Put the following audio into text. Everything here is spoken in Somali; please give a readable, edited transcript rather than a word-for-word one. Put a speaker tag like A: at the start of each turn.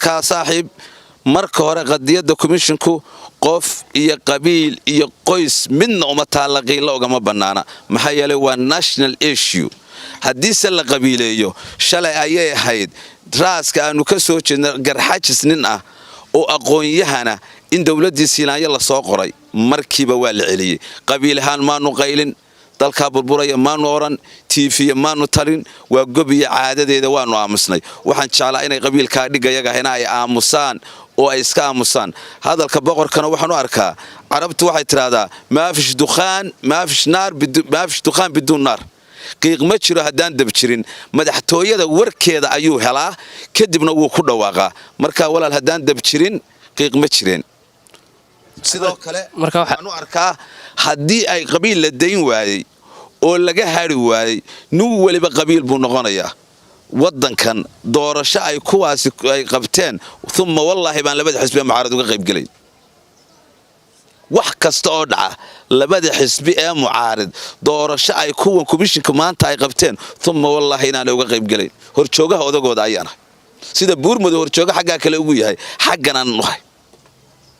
A: Markaa saaxiib, marka hore qadiyadda komishinku qof iyo qabiil iyo qoys midna uma taalla, qiilo ugama bannaana. Maxaa yeelay, waa national issue. Haddiise la qabiileeyo, shalay ayay ahayd raaska aanu ka soo jeedna, Garxajis, nin ah oo aqoon-yahana in dowladdii Siilaanyo lasoo qoray, markiiba waa la celiyey. Qabiil ahaan maanu qaylin, dalkaa burburaya maanu odhan, tiifiya maanu tarin, waa gobiyo caadadeeda, waanu aamusnay. Waxaan jeclaa inay qabiilkaa dhigayagahina ay aamusaan oo ay iska aamusaan. Hadalka boqorkana waxaan u arkaa, Carabtu waxay tidhaahdaa: "مافيش دخان، مافيش نار، مافيش دخان بدون نار." Qiiq ma jiro haddaan dab jirin. Madaxtooyada warkeeda ayuu helaa, kadibna wuu ku dhawaaqaa. Marka walaal, haddaan dab jirin, qiiq ma jireen. Sidoo kale waxaan u arkaa, haddii ay qabiil la dayn waayey oo laga hadhi waayey, nin weliba qabiil buu noqonayaa. Waddankan doorasho ay kuwaasi ay qabteen, uma wallaahi baan labada xisbi ee mucaarad uga qaybgelay. Wax kasta oo dhaca, labada xisbi ee mucaarid doorasho ay kuwan komishinka maanta ay qabteen, uma wallaahi inaanay uga qaybgelayn. Horjoogaha odagooda ayaanahay. Sida Buurmado horjooga xaggaa kale ugu yahay, xagganaan nahay.